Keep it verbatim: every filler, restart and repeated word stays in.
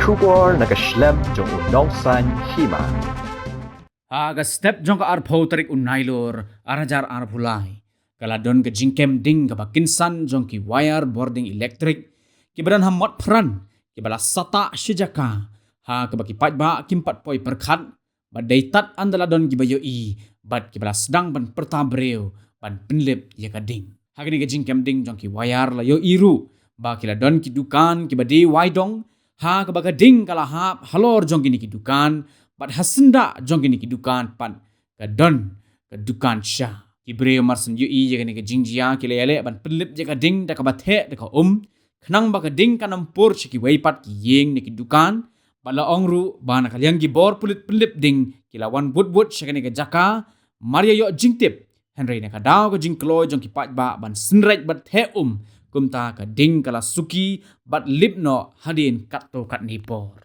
Khubor na ka shlem jong u Nongsaiñ Hima. Ha ka step jong ka arphew tarik u Nailur, ar hajar arphew lai, ka la don ka jingkem ding kaba kynsan jong ki wire bording elektrik kiba don ha Motphran, kiba la sahtah sha jaka ha kaba ki paidbah kim pat poi pyrkhat, bad dei tad ynda la don kiba ïohi bad kiba la sdang ban pyrta briew ban pynlip ïa ka ding. Ha kane ka jingkem ding jong ki wire la ïohi ruh ba ki la don ki dukan kiba die wai dong, ha kaba ka ding ka la hap halor jong kine ki dukan, bad ha syndah jong kine ki dukan pat ka don ka dukan sha. Ki briew mar shen ïohi ïa kane ka jingjia ki la ïaleh ban pynlip ïa ka ding da kaba theh da ka um, khnang ba ka ding kan ym pur sha kiwei pat ki ïing ne ki dukan. Bad la ong ruh ba na ka liang ki bor pulit pynlip ding ki la wan wut wut sha kane ka jaka mar ïa ïoh jingtip, hynrei na ka daw ka jingkloi jong ki paidbah ban synreit bad theh um, kumta ka ding ka la suki bad lip noh hadien katto katne por.